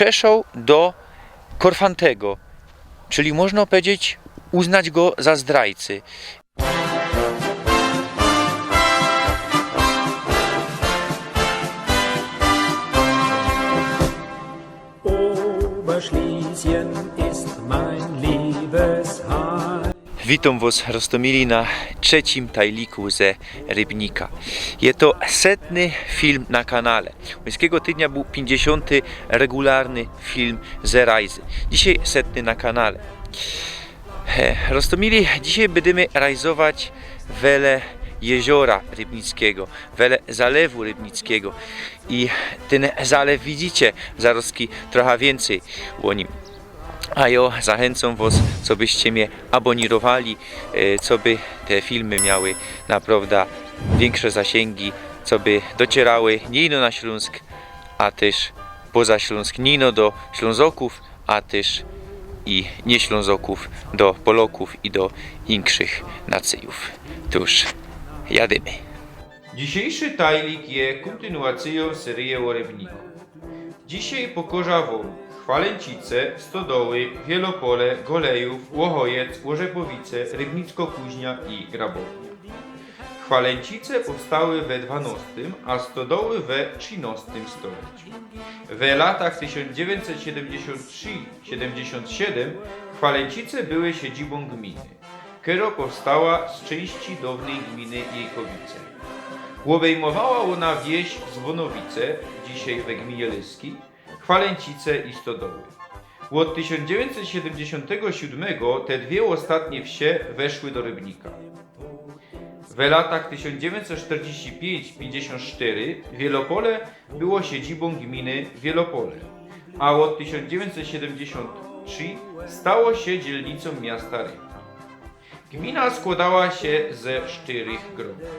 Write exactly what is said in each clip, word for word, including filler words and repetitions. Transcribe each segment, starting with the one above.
przeszoł do Korfantego, czyli można powiedzieć, uznać go za zdrajcy. Oberschlesien ist mein Liebesheim. Witōm wŏs, Rostōmili, na trzecim tajliku ze Rybnika. Je to setny film na kanale. Ôńskigo tydnia bōł piyńćdziesiōnty regularny film ze rajzy. Dzisiej setny na kanale. He, Rostōmili, dzisiej bydymy rajzować wele jeziora rybnickigo, wele zalewu rybnickigo. I tyn zalew widzicie, zarŏzki trocha wiyncyj ô nim. A jo zachęcōm wŏs, cobyście mie abōnirowali, e, coby te filmy miały naprŏwdã wiynkszõ zasiyngi, coby dociyrały niy ino na Ślōnsk, a tyż poza Ślōnsk, niy ino do Ślōnzokōw, a tyż i niy Ślōnzokōw, do Polŏkōw i do inkszych nacyjōw. Tōż jadymy. Dzisiejszy tajlik je kōntynuacyjōm seryje ô Rybniku. Dzisiej pokŏżã wōm Chwaleńcice, Stodoły, Wielopole, Golejōw, Ôchojec, Ôrzepowice, Rybnicko-Kuźnia i Grabownia. Chwaleńcice powstały we dwanŏstym, a Stodoły we trzynŏstym stoleciu. We latach tysiōnc dziewiyńćset siedymdziesiōnt trzi siedymdziesiōnt siedym Chwaleńcice były siedzibōm gminy, kerŏ powstała z czyńści dŏwnyj gminy Jejkowice. Ôbejmowała ôna wieś Zwōnowice, dzisiej we gminie Lyski, Chwaleńcice i Stodoły. Ôd tysiōnc dziewiyńćset siedymdziesiōntego siōdmego te dwie ôstatnie wsie weszły do Rybnika. We latach tysiōnc dziewiyńćset sztyrdziści piyńć piyńćdziesiōnt sztyry Wielopole było siedzibōm gminy Wielopole, a ôd tysiōnc dziewiyńćset siedymdziesiōnt trzi stało sie dzielnicōm miasta Rybnik. Gmina skłŏdała sie ze sztyrych grōmów: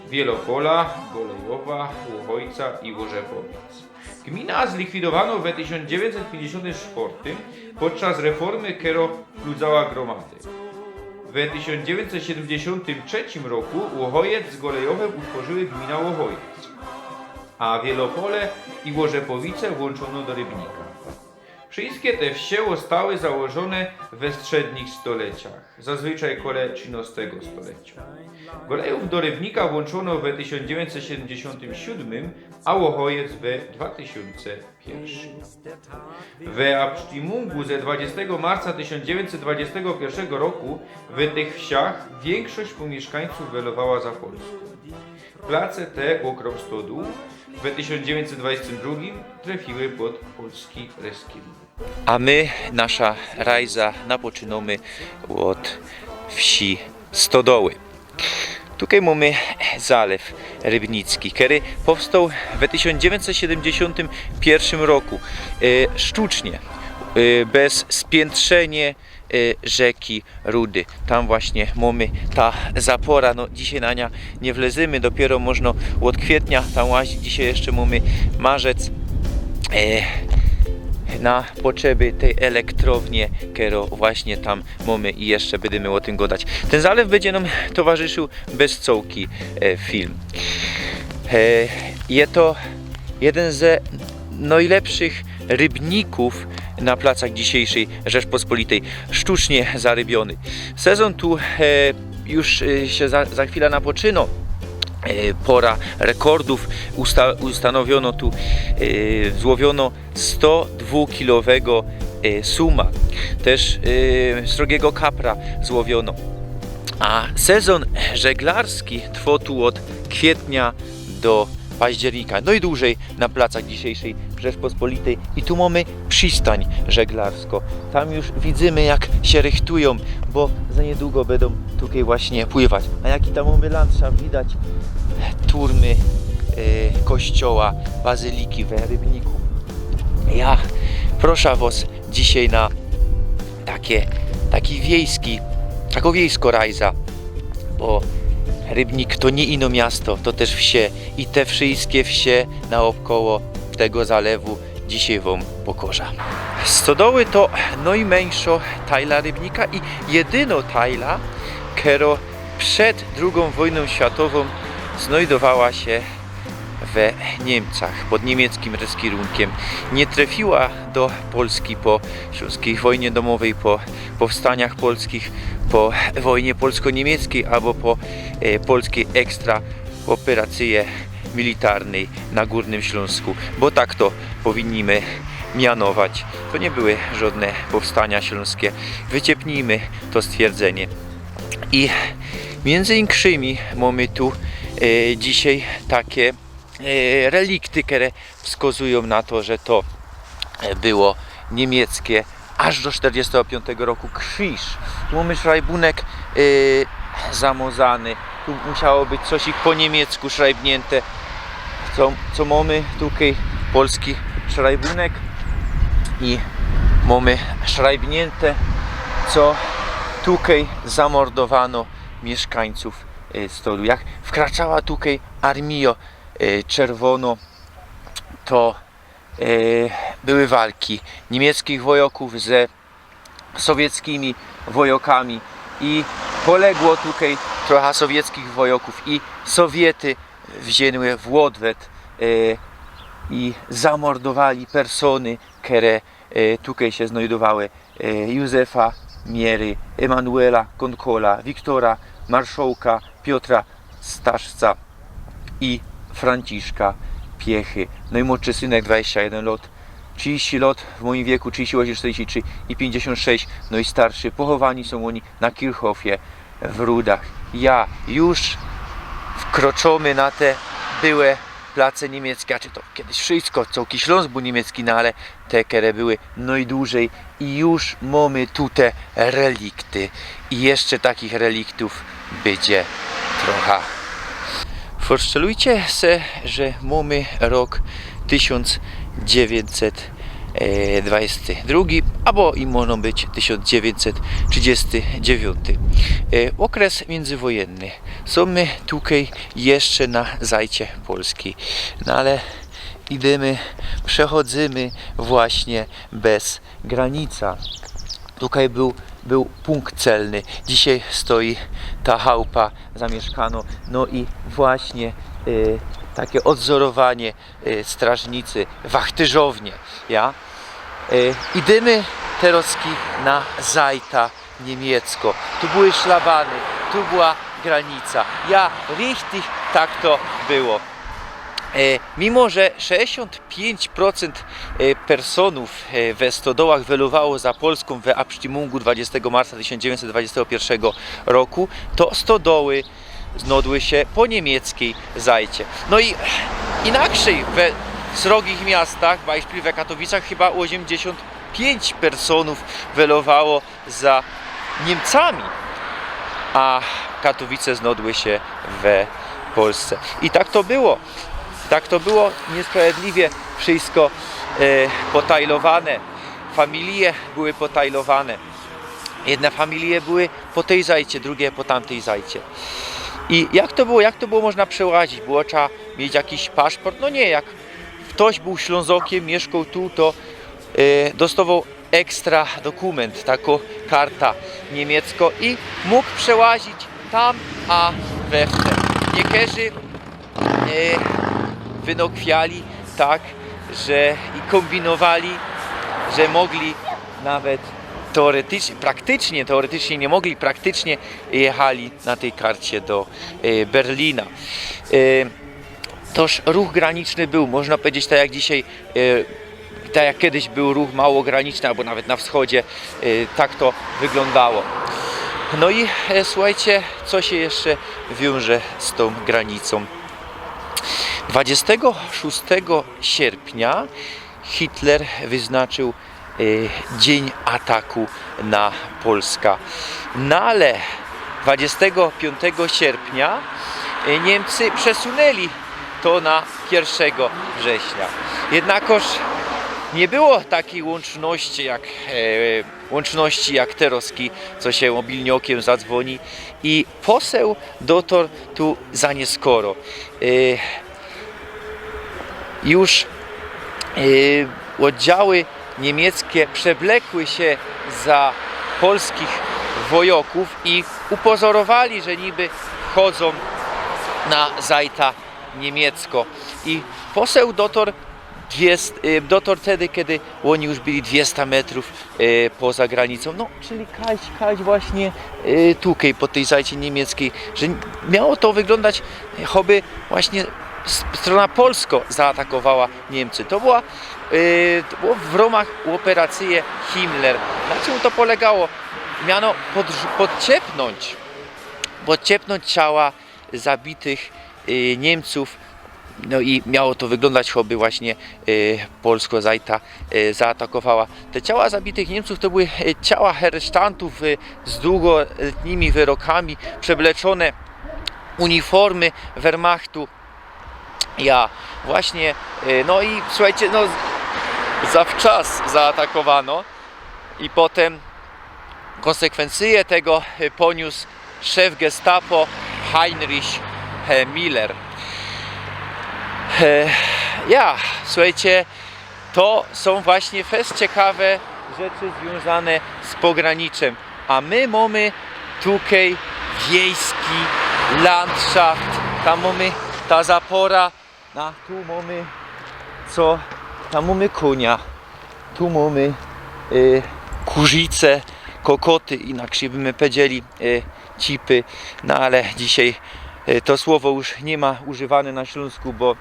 Wielopola, Golejowa, Ôchojca i Ôrzepowic. Gmina zlikwidowano we tysiōnc dziewiyńćset piyńćdziesiōntym sztwŏrtym podczas reformy, kerŏ pludzała grōmady. We tysiōnc dziewiyńćset siedymdziesiōntym trzecim roku Ôchojec z Golejowym utworzyły gmina Ôchojec, a Wielopole i Ôrzepowice włōnczono do Rybnika. Wszyjske te wsie ôstały założōne we strzednich stoleciach, zazwyczaj kole trzynŏstego stolecia. Golejōw do Rybnika włōnczono we tysiōnc dziewiyńćset siedymdziesiōntym siōdmym, a Ôchojec we dwa tysiōnce piyrszym. We abstimmungù ze dwudziestego marca tysiōnc dziewiyńćset dwudziestego piyrszego roku we tych wsiach wiynkszość pōmiyszkańcōw welowała za Polskōm. Place te ôkrōm Stodōł we tysiōnc dziewiyńćset dwudziestym drugim trefiły pod polski reskimōn. A my nasza rajza napoczynōmy ôd wsi Stodoły. Tukej mōmy zalew rybnicki, kery powstoł we tysiōnc dziewiyńćset siedymdziesiōntym piyrszym roku, e, sztucznie, e, bez spiyntrzenie, e, rzeki Rudy. Tam właśnie mōmy ta zapora. No, dzisiej na niã niy wlezymy, dopiyro możno ôd kwietnia tam łazić. Dzisiej jeszcze mōmy marzec, e, na potrzeby tyj elektrownie, kerŏ właśnie tam mōmy i jeszcze bydymy ô tym gŏdać. Tyn zalew bydzie nōm towarzyszył bez cołki, e, film. E, je to jedyn ze nojlepszych rybnikōw na placach dzisiejszyj Rzeczpospolitej, sztucznie zarybiōny. Sezōn tu, e, już, e, sie za, za chwila napoczynŏ. E, pora rekordōw usta-, ustanowiono tu, e, złowiono stodwukilowego, e, suma. Tyż, e, srogigo kapra złowiono. A sezōn żeglarski trwŏ tu ôd kwietnia do października. Nojdużyj na placach dzisiejszyj Rzeczpospolitej. I tu mōmy przistań żeglarsko. Tam już widzymy, jak sie rychtujōm, bo za niydługo bydōm tukej właśnie pływać. A jaki tam mōmy landszaft widać? Turmy, e, kościoła, bazyliki we Rybniku. Ja proszã wŏs dzisiej na takie, taki wiejski, takõ wiejskõ rajzã, bo Rybnik to niy ino miasto, to tyż wsie i te wszyjske wsie naôbkoło tego zalewu dzisiej wōm pokŏżã. Stodoły to nojmyńszŏ tajla Rybnika i jedynŏ tajla, kerŏ przed drugōm wojnōm światowōm znojdowała sie we Niymcach pod niymieckij rezkierunkiym. Niy trefiła do Polski po ślōnskij wojnie domowyj, po powstaniach polskich, po wojnie polsko-niymieckiej abo po e, polskij ekstra operacyje militarnyj na Gōrnym Ślōnsku, bo tak to powinniśmy mianować. To niy były żodne powstania ślōnskie. Wyciepnijmy to stwierdzenie. I miyndzy inkszymi mōmy tu e, dzisiej take e, relikty, kere wskazujōm na to, że to e, było niymieckie aż do sztyrdziestego piōntego roku krziż. Tu mōmy szrajbunek e, zamozany. Tu musiało być coś ich po niymiecku szrajbniynte. Co, co mōmy tukej? Polski szrajbunek. I mōmy szrajbniynte, co tukej zamordowano miyszkańcōw e, Stodu. Jak wkraczała tukej armio e, czerwono, to e, były walki niymieckiych wojokōw ze sowieckimi wojokami i poległo tukej trocha sowieckich wojokōw i Sowiety wziyntły w ôdwet e, i zamordowali persōny, kere e, tukej sie znojdowały e, Józefa Miery, Emanuela Konkola, Wiktora Marszołka, Piotra Staszca i Franciszka Piechy. Nojmłodszy synek, dwadzieścia jeden lot, trzidziści lot w mojim wieku, trzidziści ôziym, sztyrdziści trzi i piyńćdziesiōnt sześć, nojstarszy. Pochowani sōm ôni na Kirchhofie w Rudach. Ja już wkroczōmy na te byłe place niymieckie, a czy to kejś wszysko, cołki Ślōnsk bōł niymiecki, no ale te, kere były nojdłużyj i już mōmy tu te relikty. I jeszcze takich reliktōw bydzie trocha. Forsztelujcie se, że mōmy rok tysiōnc dziewiyńćset dwadzieścia drugi, abo i może być tysiōnc dziewiyńćset trzidziesti dziewiyńti. E, ôkres miyndzywojenny. Sōmy tukej jeszcze na zajcie Polski. No ale idymy, przechodzymy właśnie bez granica. Tukej bōł, bōł punkt celny. Dzisiej stoi ta chałupa zamiyszkano. No i właśnie e, take ôdzorowanie e, strażnicy, wachtyrzownie. Ja? E, idymy terozki na zajta niymiecko. Tu były szlabany, tu była granica. Ja, richtig tak to było. E, mimo że sześćdziesiōnt piyńć procynt e, personōw e, we stodołach welowało za Polskōm we Abstimmungù dwadzieścia marca tysiōnc dziewiyńćset dwadzieścia piyrszego roku, to stodoły znodły sie po niymieckiej zajcie. No i inakrzyj we srogich miastach, bajszpil we Katowicach, chyba ôziymdziesiōnt piyńć personōw welowało za Niymcami, a Katowice znodły sie we Polsce. I tak to było. Tak to było. Niysprawiedliwie wszysko e, potajlowane. Familie były potajlowane. Jedne familie były po tyj zajcie, drugie po tamtyj zajcie. I jak to było, jak to było można przełazić? Było trzeba mieć jakiś paszport? No niy, jak ftoś bōł Ślōnzokiym, miyszkoł tu, to e, dostowoł ekstra dokument, tako karta niymiecko i mōg przełazić tam, a we wte. Niykerzy e, wynokwiali tak, że i kōmbinowali, że mogli nawet teoretycznie, praktycznie, teoretycznie niy mogli, praktycznie jechali na tyj karcie do e, Berlina. E, toż ruch graniczny bōł, można powiedzieć, tak jak dzisiej e, tak jak kedyś bōł ruch mało graniczny, abo nawet na wschodzie, e, tak to wyglōndało. No i e, suchejcie, co sie jeszcze wiōnże z tōm granicōm. Dwadzieścia szóstego sierpnia Hitler wyznaczył e, dziyń ataku na Polska. No ale dwadzieścia piōntego sierpnia e, Niymcy przesunęli to na piyrszego września. Jednakoż niy było takij łōnczności jak, e, łōnczności jak terozki, co sie mobilniokiym zadzwōni i poseł dotarł tu za niyskoro. E, już e, ôddziały niymieckie przeblekły sie za polskich wojokōw i upozorowali, że niby chodzōm na zajta Niemiecko. I poseł dotor, dwieście, y, dotor wtedy, kiedy oni już byli dwieście metrów, y, poza granicą. No, czyli kaś, kaś właśnie, y, tukej, po tej zajcie niemieckiej, że miało to wyglądać, choby właśnie s-, strona polsko zaatakowała Niemcy. To była, y, to było w ramach operacji Himmler. Na czym to polegało? Miano podrzu-, podciepnąć, podciepnąć ciała zabitych, y, Niemców. No i miało to wyglądać, choby właśnie, y, polsko zajta, y, zaatakowała. Te ciała zabitych Niemców to były, y, ciała heresztantów, y, z długoletnimi wyrokami, przebleczone uniformy Wehrmachtu. Ja, właśnie, y, no i słuchajcie, no, z-, zawczas zaatakowano i potem konsekwencje tego, y, poniósł szef Gestapo Heinrich, e, Himmler. E, ja, słuchajcie, to są właśnie fest ciekawe rzeczy związane z pograniczym. A my mamy tukej wiejski landschaft, tam mamy ta zapora, a tu mamy co? Tam mamy konia, tu mamy, e, kurzice, kokoty, inaczej by my powiedzieli, e, cipy, no ale dzisiaj, e, to słowo już nie ma używane na Śląsku, bo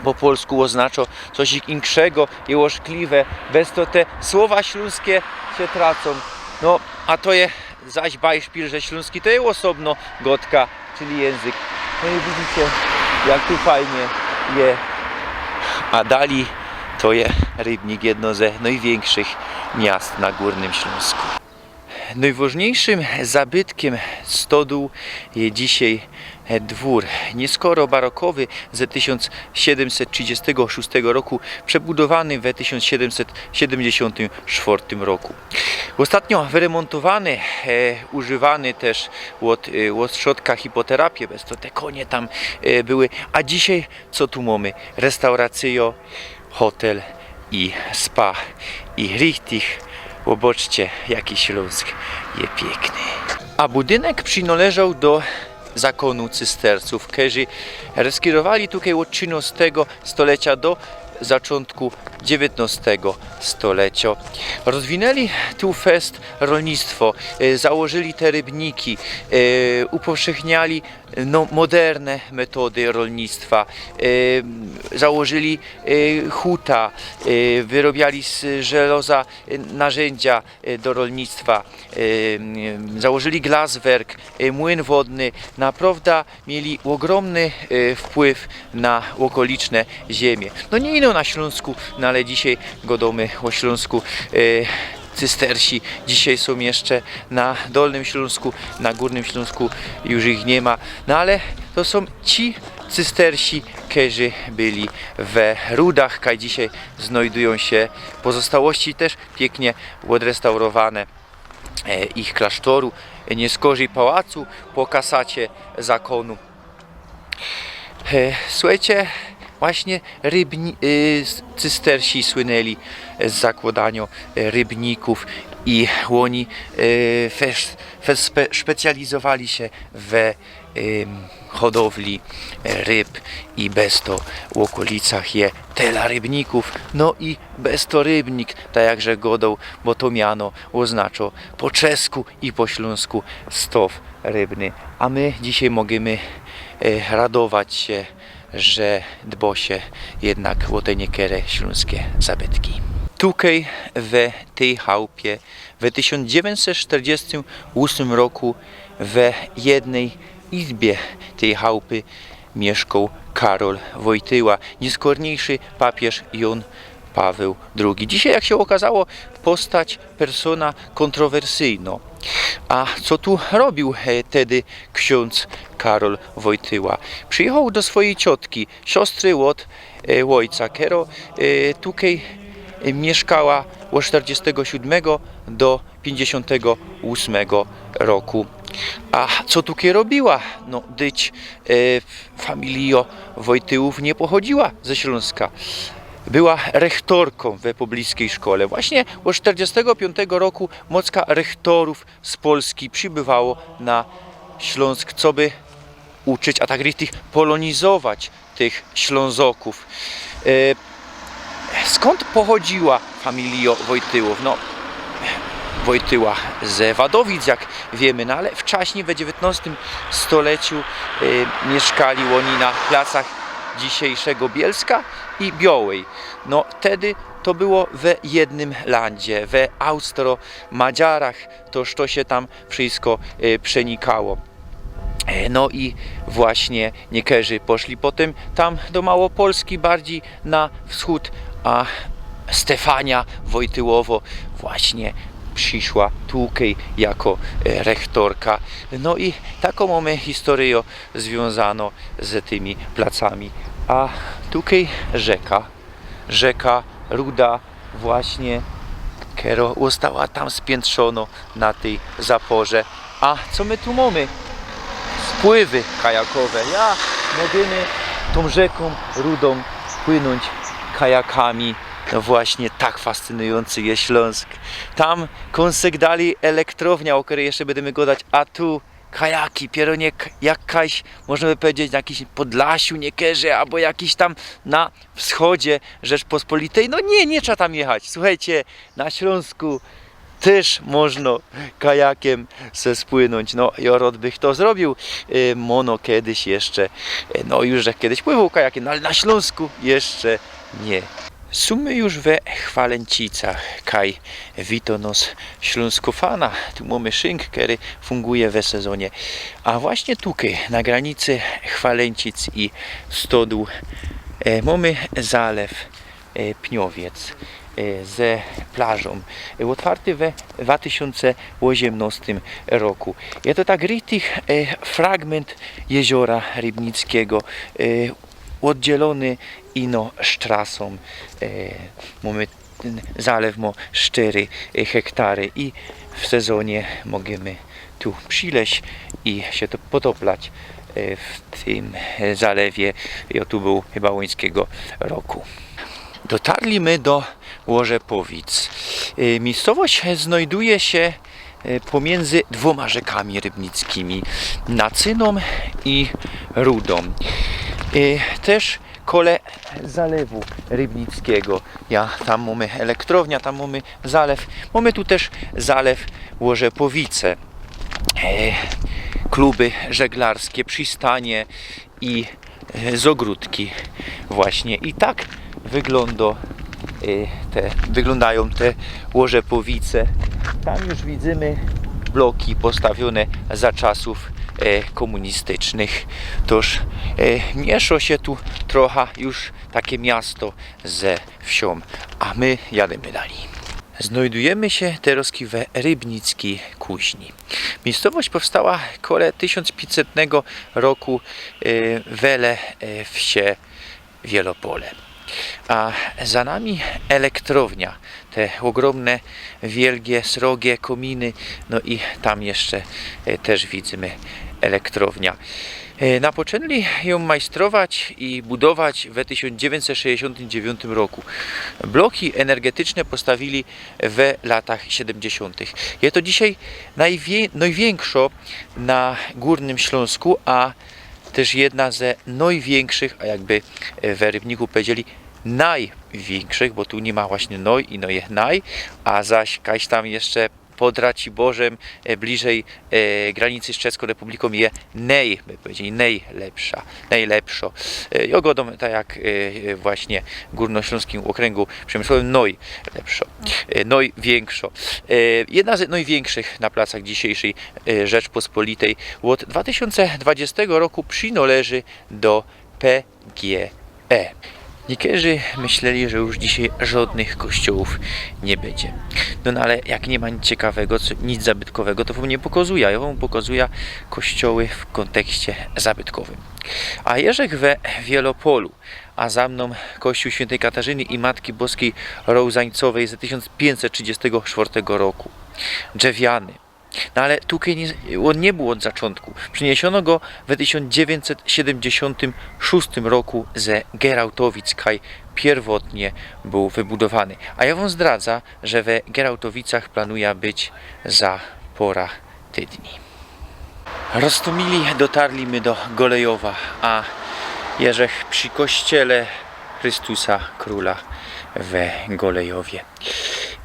po polsku oznacza coś inkszego i oszkliwe. Bez to te słowa śląskie się tracą. No, a to je zaś bajszpil, że śląski to je osobno godka, czyli język. No i widzicie, jak tu fajnie je. A dalej to je Rybnik, jedno ze największych miast na Górnym Śląsku. Najważniejszym zabytkiem stodół je dzisiaj, e, dwór. Nieskoro barokowy z tysiąc siedemset trzydziestego szóstego roku, przebudowany we tysiąc siedemset siedemdziesiątym czwartym roku. Ostatnio wyremontowany, e, używany też od, e, od środka hipoterapie, bez to te konie tam, e, były. A dzisiaj co tu mamy? Restauracyjo, hotel i spa. I richtig, oboczcie, jaki Śląsk je piękny. A budynek przynależał do zakonu cysterców, którzy rozkierowali tutaj od trzynastego stolecia do zaczątku dziewiętnastego stolecia. Rozwinęli tu fest rolnictwo, e, założyli te rybniki, e, upowszechniali, no, moderne metody rolnictwa, e, założyli, e, huta, e, wyrobiali z żeloza, e, narzędzia, e, do rolnictwa, e, założyli glaswerk, e, młyn wodny. Naprawdę mieli ogromny, e, wpływ na okoliczne ziemie. No nie ino na Śląsku, no ale dzisiaj godōmy o Śląsku. E, cystersi dzisiaj są jeszcze na Dolnym Śląsku, na Górnym Śląsku już ich nie ma. No ale to są ci cystersi, którzy byli we Rudach, kaj dzisiaj znajdują się pozostałości też pięknie odrestaurowane, e, ich klasztoru, e, nie skorzej pałacu po kasacie zakonu. E, słuchajcie, właśnie rybni-, e, s-, cystersi słynęli z zakładania, e, rybników i oni, e, fes-, fes-, spe-, specjalizowali się we, em, hodowli, e, ryb i bez to w okolicach je tela rybników. No i bez to rybnik, tak jakże godał, bo to miano oznacza po czesku i po śląsku staw rybny. A my dzisiaj możemy, e, radować się, że dbo się jednak o te niekere śląskie zabytki. Tukej we tej chałupie w tysiąc dziewięćset czterdziestym ósmym roku we jednej izbie tej chałupy mieszkał Karol Wojtyła, nieskorniejszy papież Jan Paweł drugi. Dzisiaj, jak się okazało, postać, persona kontrowersyjna. A co tu robił, e, tedy ksiądz Karol Wojtyła? Przyjechał do swojej ciotki, siostry od, e, ojca, kero, e, tukej, e, mieszkała od czterdziestego siódmego do pięćdziesiątego ósmego roku. A co tukej robiła? No, dyć, e, familijo Wojtyłów nie pochodziła ze Śląska. Była rechtorką we pobliskiej szkole. Właśnie od czterdziestego piątego roku mocka rechtorów z Polski przybywało na Śląsk, co by uczyć, a tak richtig, polonizować tych Ślōnzokōw. E, skōnd pochodziyła familijo Wojtyłōw? No, Wojtyła ze Wadowic, jak wiymy, no ale wczaśnij, we dziewiyntnostym stoleciu, e, miyszkali ôni na placach dzisiyjszego Bielska i Biołej. No, wtedy to było we jednym landzie, we Austro-Madziarach, toż to sie tam wszysko, e, przenikało. E, no i właśnie niykerzy poszli potym tam do Małopolski, bardzij na wschōd, a Stefania Wojtyłowo właśnie prziszła tukej jako, e, rechtorka. No i takõ mōmy historyjõ zwiōnzanõ z tymi placami. A tukej rzeka, rzeka Ruda, właśnie, kero ôstała tam spiyntrzonõ na tyj zaporze. A co my tu mōmy? Spływy kajakowe. Ja, możymy tōm rzekōm Rudōm płynōńć kajakami. No właśnie, tak fascynujōncy je Ślōnsk. Tam kōnsek dalij elektrownia, ô kerej jeszcze bydymy gŏdać, a tu kajaki, pierōnie k-, jakajś, można by pedzieć, na jakimś Podlasiu niykerzy, abo jakiś tam na wschodzie Rzeczpospolitej. No niy, niy trzeba tam jechać. Suchejcie, na Ślōnsku tyż można kajakiym se spłynōńć. No, jŏ rŏd bych to zrobiōł. Y, mono kedyś jeszcze, y, no już żech kedyś pływōł kajakiym, no ale na Ślōnsku jeszcze niy. Sōm my już we Chwaleńcicach, kaj witŏ nŏs Ślōnskofana. Tu mōmy szynk, kery funguje we sezonie. A właśnie tukej, na granicy Chwaleńcic i Stodōł, e, mōmy zalew, e, Pniowiec, e, ze plażōm, e, ôtwarty we dwa tysiōnce ôziymnŏstym roku. Je to tak richtig, e, fragment jeziora Rybnickigo, e, ôddzielōny ino sztrasōm. E, mōmy, tyn zalew mŏ sztyry, e, hektary i w sezonie możymy tu przileź i sie to potoplać, e, w tym, e, zalewie. Jŏ tu bōł chyba ôńskigo roku. Dotarli my do Ôrzepowic. E, miejscowość znajduje sie, e, pōmiyndzy dwōma rzykami rybnickimi, Nacynōm i Rudōm. E, tyż kole zalewu rybnickigo. Ja, tam mōmy elektrownia, tam mōmy zalew. Mōmy tu tyż zalew Ôrzepowice. E, kluby żeglarskie, przistanie i, e, zŏgródki właśnie. I tak wyglōndŏ, e, te, wyglōndajōm te Ôrzepowice. Tam już widzymy bloki postawiōne za czasōw, e, kōmunistycznych. Tōż, e, mieszo sie tu trocha już take miasto ze wsiōm. A my jadymy dalij. Znajdujymy sie terŏzki we Rybnickiej Kuźni. Miejscowość powstała kole tysiōnc piyńćsetnego roku, e, wele, e, wsie Wielopole. A za nami elektrownia, te ôgrōmne, wielgie, srogie kōminy, no i tam jeszcze, e, tyż widzymy elektrownia. E, napoczynli jã majstrować i budować we tysiōnc dziewiyńćset sześćdziesiōntym dziewiōntym roku. Bloki energetyczne postawili we latach siedymdziesiōntych. Je to dzisiej nojwie-, nojwiynkszŏ na Gōrnym Ślōnsku, a tyż jedna ze nojwiynkszych, a jakby, e, we Rybniku pedzieli nojwiynkszych, bo tu niy ma właśnie noj, ino je noj, a zaś kajś tam jeszcze pod Raciborzym, e, bliżyj, e, granicy z Czeskōm Republikōm je nej, by pedzieć, nejlepsza, nejlepszŏ. E, jŏ gŏdōm tak jak, e, e, właśnie w Gōrnoślōnskim Ôkryngu Przemysłowym, nojlepszŏ, e, nojwiynkszŏ. E, jedna z nojwiynkszych na placach dzisiejszyj, e, Rzeczpospolitej. Ôd dwa tysiōnce dwudziestego roku przinŏleży do P G E. Niykerzy myśleli, że już dzisiej żŏdnych kościołōw niy bydzie. No, no ale jak niy ma nic ciekawego, co, nic zabytkowego, to wōm niy pokŏzuja. Jŏ wōm pokŏzuja kościoły w kōntekście zabytkowym. A jeżech we Wielopolu, a za mnōm kościół świyntej Katarzyny i Matki Boskij Rołzańcowej ze tysiōnc piyńćset trzidziestego sztwŏrtego roku. Drzewiany. No ale tukej niy, ôn niy bōł ôd zaczōntku. Prziniysiono go we tysiōnc dziewiyńćset siedymdziesiōntym szōstym roku ze Gerałtowic, kaj piyrwotnie bōł wybudowany. A jŏ wōm zdradza, że we Gerałtowicach planuja być za pora tydni. Roztōmili dotarli my do Golejowa, a Jeżech przi kościele Chrystusa Króla we Golejowie.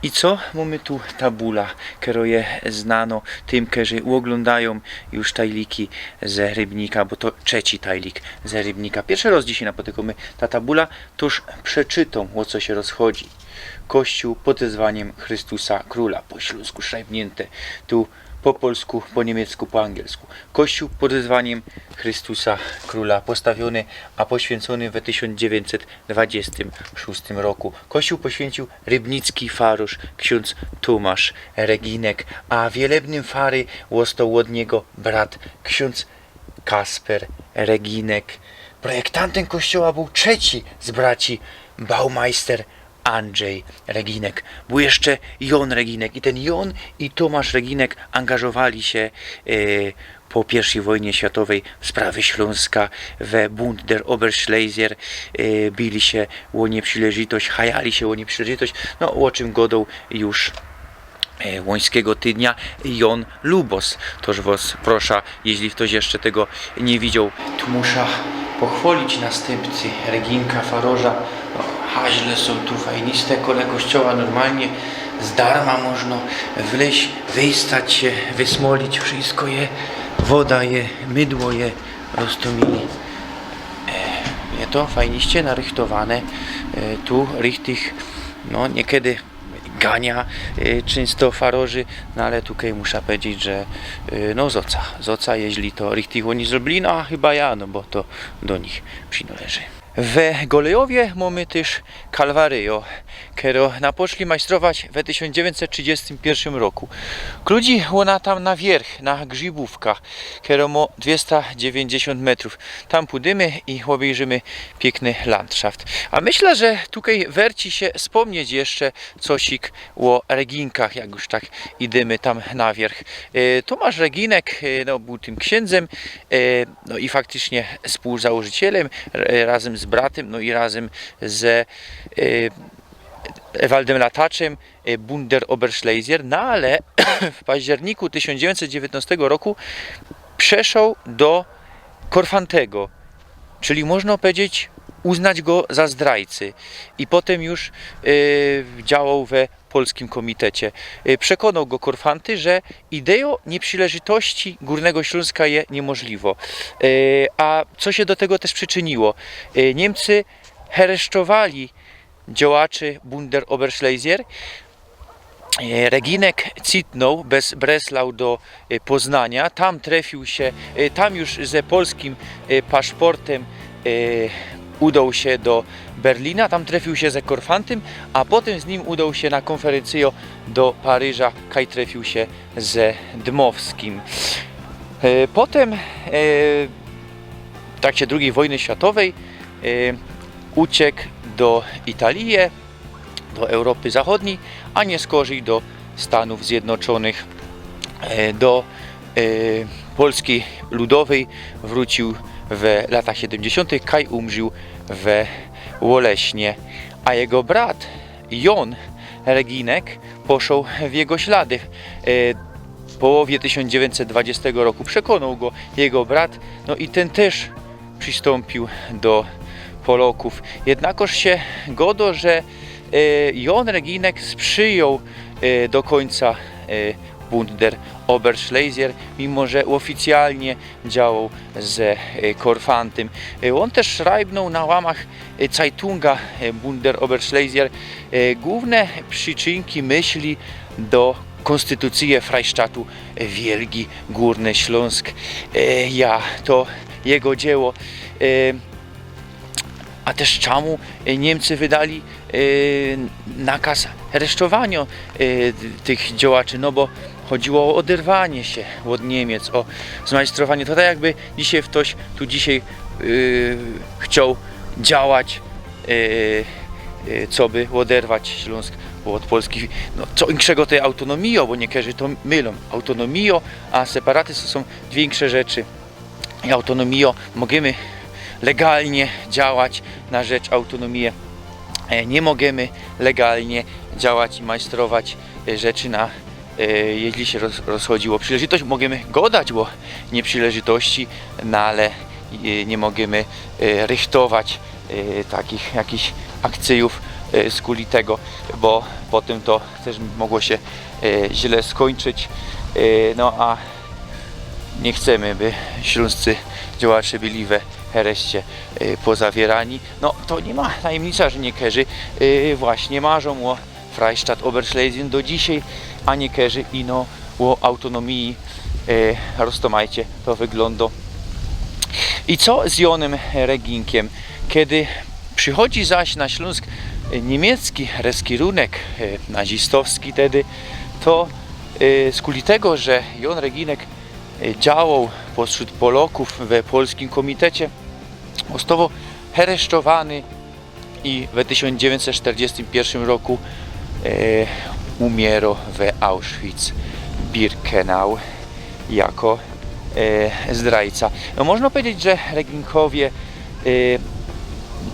I co? Mōmy tu tabula, kero je znano tym, kerzy ôglōndajōm już tajliki ze Rybnika, bo to trzeci tajlik ze Rybnika. Piyrszy roz dzisiej napotykōmy ta tabula, toż przeczytōm, ô co sie rozchodzi. Kościół pod wezwaniym Chrystusa Króla, po ślōnsku szrajbniynte, tu po polsku, po niymiecku, po angielsku. Kościół pod wezwaniym Chrystusa Króla, postawiōny a poświyncōny we tysiōnc dziewiyńćset dwadziestym szōstym roku. Kościół poświynciōł rybnicki farōrz ksiōndz Tōmasz Reginek, a wielebnym fary ôstoł ôd niego brat ksiōndz Kasper Reginek. Projektantym kościoła bōł trzeci z braci, baumajster Andrzej Reginek. Bōł jeszcze Jōn Reginek i tyn Jōn i Tōmasz Reginek angażowali sie, e, po piyrwszyj wojnie światowej w sprawy Ślōnska, we Bund der Oberschlesier, e, bili sie ô nieprzilōżitość, chajali sie ô nieprzilōżitość, no, ô czym godoł już, e, Łońskigo Tydnia Jōn Lubos. Toż wos prosza, jeźli ftoś jeszcze tego niy widzioł. Tu musza pochwolić nastympcy Reginka, farōrza. No, haźle sōm tu fajniste, kole kościoła normalnie z darma możno wlyź, wystać sie, wysmolić, wszysko je, woda je, mydło je, roztōmili. E, je to fajniście narychtowane, e, tu richtich, no, niykedy gania, e, czynsto farōrzy, no ale tukej musza powiedzieć, że, e, no, zoca, zoca, jeźli to richtich ôni zrobili, no a chyba ja, no bo to do nich przinōleży. We Golejowie mōmy tyż Kalwaryjo, kero napoczli majstrować we tysiōnc dziewiyńćset trzidziestym piyrwszym roku. Krudzi ôna tam na wierch, na Grzibōwka, kero mŏ dwiesta dziewiyńćdziesiōnt metrōw. Tam pōdymy i ôbejrzymy piykny landszaft. A myśla, że tukej werci sie spōmnieć jeszcze cosik ô Reginkach, jak już tak idymy tam na wierch. E, Tōmasz Reginek, e, no, bōł tym ksiyndzym, e, no i faktycznie spōłzałożycielym, e, razym z bratym, no i razym ze, e, Waldym Lataczym, e, Bund der Oberschlesier, no ale w październiku tysiōnc dziewiyńćset dziewiyńtnŏstego roku przeszoł do Korfantego, czyli można powiedzieć, uznać go za zdrajcy. I potym już, e, działoł we Polskim Komitecie. E, przekonoł go Korfanty, że idejo nieprzilōżitości Gōrnego Ślōnska je niymożliwŏ. E, a co sie do tego tyż prziczyniło? E, Niymcy hereszczowali działaczy Bund der Oberschlesier. E, Reginek cytnōł bez Breslau do, e, Poznania. Tam trefiōł sie, e, tam już ze polskim, e, paszportym, e, udoł sie do Berlina, tam trefiōł sie ze Korfantym, a potym z nim udoł sie na kōnferyncyjŏ do Paryża, kaj trefiōł sie ze Dmowskim. E, potym, e, w trakcie drugij wojny światowej, e, uciekł do Italije, do Europy Zachodnij, a niyskorzij do Stanōw Zjednoczōnych. E, do, e, Polski Ludowyj wrōciōł we latach siedymdziesiōntych, kaj umrził we Ôlesznie. A jego brat Jōn Reginek poszoł w jego ślady. E, w połowie tysiōnc dziewiyńćset dwadziestego roku przekonoł go jego brat, no i tyn tyż przistōmpiōł do Polŏkōw. Jednakoż sie godo, że, e, Jōn Reginek sprzyjoł, e, do kōńca, e, Bund der Oberschlesier, mimo że ôficjalnie działoł ze, e, Korfantym. E, ôn tyż szrajbnōł na łamach, e, Zeitunga, e, Bund der Oberschlesier, e, głōwne prziczynki myśli do kōnstytucyje Freistatu, e, Wielgi Gōrny Ślōnsk. E, ja, to jego dzieło. E, a tyż czamu, e, Niymcy wydali, e, nakaz hereszczowaniŏ, e, tych działaczy, no bo chodziło ô ôderwanie sie ôd Niymiec, ô zmajstrowanie. To tak jakby dzisiej ftoś tu dzisiej, e, chcioł działać, e, e, coby ôderwać Ślōnsk ôd Polski. No, co inkszego to je autōnōmijŏ, bo niykerzy to mylōm. Autōnōmijŏ a separatyzm to sōm dwie insze rzeczy. I autōnōmijŏ, możymy legalnie działać na rzecz autōnōmije. E, niy możymy legalnie działać i majstrować, e, rzeczy na, e, jeźli sie roz-, rozchodzi ô przileżytość. Możymy godać ô nieprzilōżitości, no ale e, niy mogymy, e, rychtować, e, takich jakichś akcyjōw, e, skuli tego, bo potym to tyż mogło sie, e, źle skōńczyć. E, no a niy chcymy, by ślōnscy działacze byli we hereszcie, e, pozawierani. No, to niy ma tajymnica, że niykerzy, e, właśnie marzōm ô Freistaat Oberschlesien do dzisiej, a niykerzy ino ô autōnōmii, e, roztōmajcie to wyglōndo. I co z Jōnym Reginkym? Kej przichodzi zaś na Ślōnsk, e, niymiecki reskirunek, e, nazistowski tedy, to, e, skuli tego, że Jōn Reginek, e, działoł postrzōd Polokōw we Polskim Komitecie, ôstowoł heresztowany i we tysiōnc dziewiyńćset sztyrdziestym piyrszym roku, e, umiyroł we Auschwitz-Birkenau jako, e, zdrajca. No, można pedzieć, że Reginkowie, e,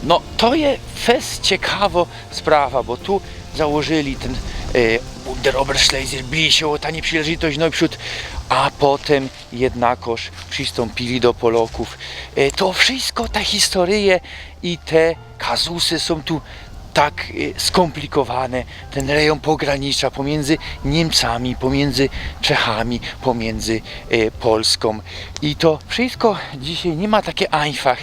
no, to je fest ciekawo sprawa, bo tu założyli tyn, e, Bund der Oberschlesien, bili sie ô ta niyprzileżytość, no i przōd, a potym jednakoż przistōmpili do Polokōw. E, to wszysko, te historyje i te kazusy sōm tu tak, e, skōmplikowane. Tyn rejōn pogranicza pōmiyndzy Niymcami, pōmiyndzy Czechami, pōmiyndzy, e, Polskōm. I to wszysko dzisiej niy ma take einfach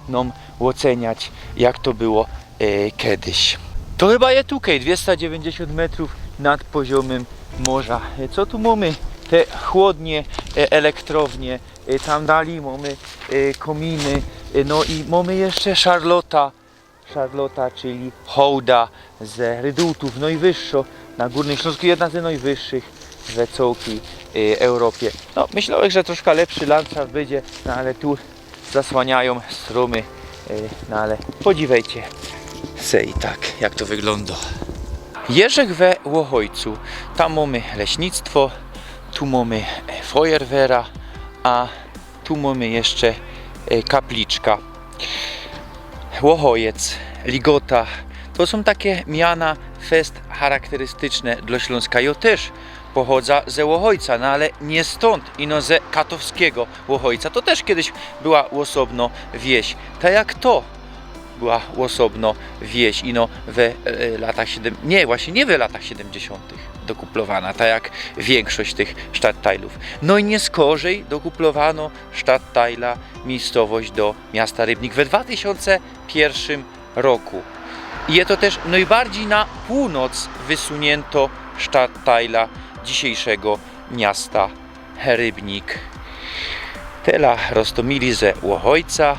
nōm ôceniać, jak to było, e, kedyś. To chyba je tukej, dwiesta dziewiyńćdziesiōnt metrōw nad poziōmym morza. E, co tu mōmy? Te chłodnie, e, elektrownie, e, tam dalij mōmy, e, kōminy, e, no i mōmy jeszcze Szarlota, Szarlota, czyli hołda ze Redutōw, nojwyższo na Gōrnym Ślōnsku, jedna ze nojwyższych we cołkij, e, Europie. No, myślołech, że troszka lepszy landszaft bydzie, no ale tu zasłaniajōm strōmy, e, no ale podziwejcie se i tak, jak to wyglōndo. Jeżech we Łochojcu, tam mōmy leśnictwo, tu mōmy, e, Feuerwehra, a tu mōmy jeszcze, e, kapliczka. Łochojec, Ligota, to sōm take miana fest charakterystyczne dlŏ Ślōnska. Jŏ tyż pochodza ze Łochojca, no ale niy stōnd, ino ze katowskigo Łochojca. To tyż kejsik była ôsobno wieś. Tak jak to była ôsobno wieś, ino we, e, latach siedym-, niy, właśnie niy we latach siedymdziesiōntych dokuplowana, tak jak wiynkszość tych stadtteilōw. No i niy skorzej dokuplowano stadtteila, miyjscowość do miasta Rybnik we dwa tysiōnce piyrszym roku. I je to tyż nojbardzij na pōłnŏc wysunyntŏ stadtteila dzisiejszego miasta Rybnik. Tela, roztōmili, ze Łochojca.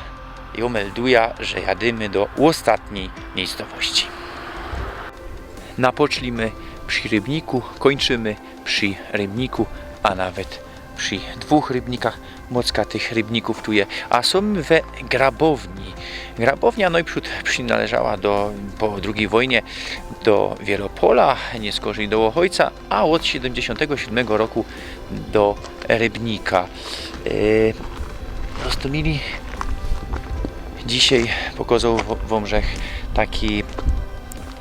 Jŏ melduja, że jadymy do ôstatnij miyjscowości. Napoczli my przi Rybniku, kōńczymy przi Rybniku, a nawet przi dwōch Rybnikach. Mocka tych Rybnikōw tu je. A sōm we Grabowni. Grabownia nojprzōd przinŏleżała do, po drugij wojnie do Wiylopola, niy skorzej do Łochojca, a ôd siedymdziesiōntego siedmego roku do Rybnika. E, po prostu mili. Dzisiej pokozoł w-, wōm żech taki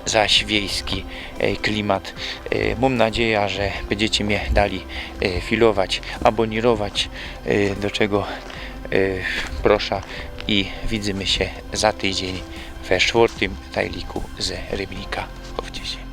zaś wiejski, e, klimat. E, mōm nadzieja, że bydziecie mie dali, e, filować, abōnirować, e, do czego, e, prosza i widzymy sie za tydziyń we sztwŏrtym tejliku ze Rybnika. Bawcie sie.